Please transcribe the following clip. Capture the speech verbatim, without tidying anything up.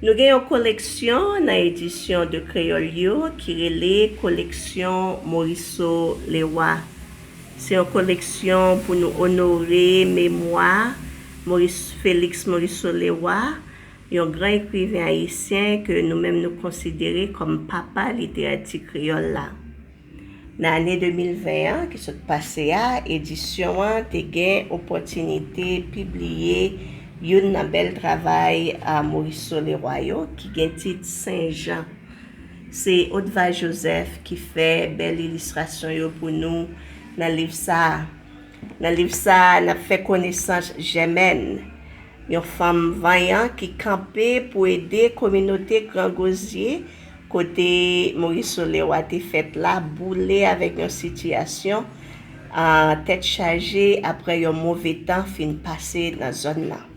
Nou gen yon koleksyon nan edisyon de Kreyòl yo ki rele koleksyon Morisseau-Leroy. Se yon koleksyon pou nou onore memwa Maurice, Félix Morisseau-Leroy, yon gran ekriven ayisyen ke nou menm nou konsidere kòm papa literati kreyòl la. Nan ane de mil ven an ki sot pase a, edisyon an te gen opòtinite pibliye youn nan bèl travay a Morisseau-Leroy yo ki gen tit Sen Jan. Se Odva Joseph ki fè bèl ilistrasyon yo pou nou nan liv sa a. Nan liv sa a, n ap fè konesans Jèmèn, yon fanm vanyan ki kanpe pou ede kominote Gran Gozye, kote Morisseau-Leroy te fèt la, boule avèk yon sitiyasyon tèt chaje apre yon move tan fin pase nan zòn nan.